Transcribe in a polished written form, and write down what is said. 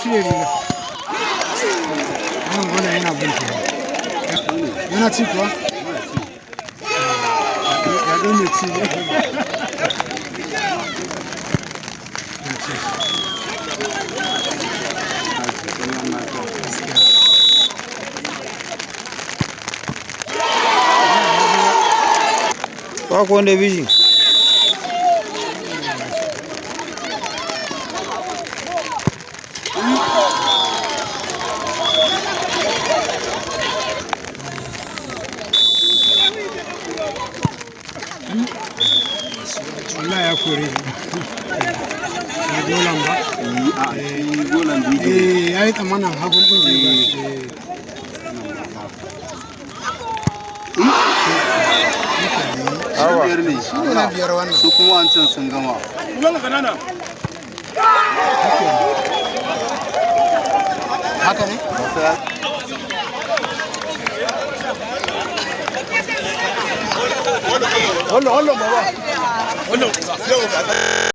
Cire riga. Wannan golan yana bin ta. Yana ci kuwa? Ya ɗau mai ci ne. Ya ci. Gaskiya. Ba ku wanda ya bi shi. Wallahi ya kore shi. Ya golan ba? A shi golan biyu. Eh, ya yi tsammanin hagun ɗin zai ba shi. Shi biyar ne. Shi ne na biyar wannan. Su kuma wancan sun gama. Haka ne?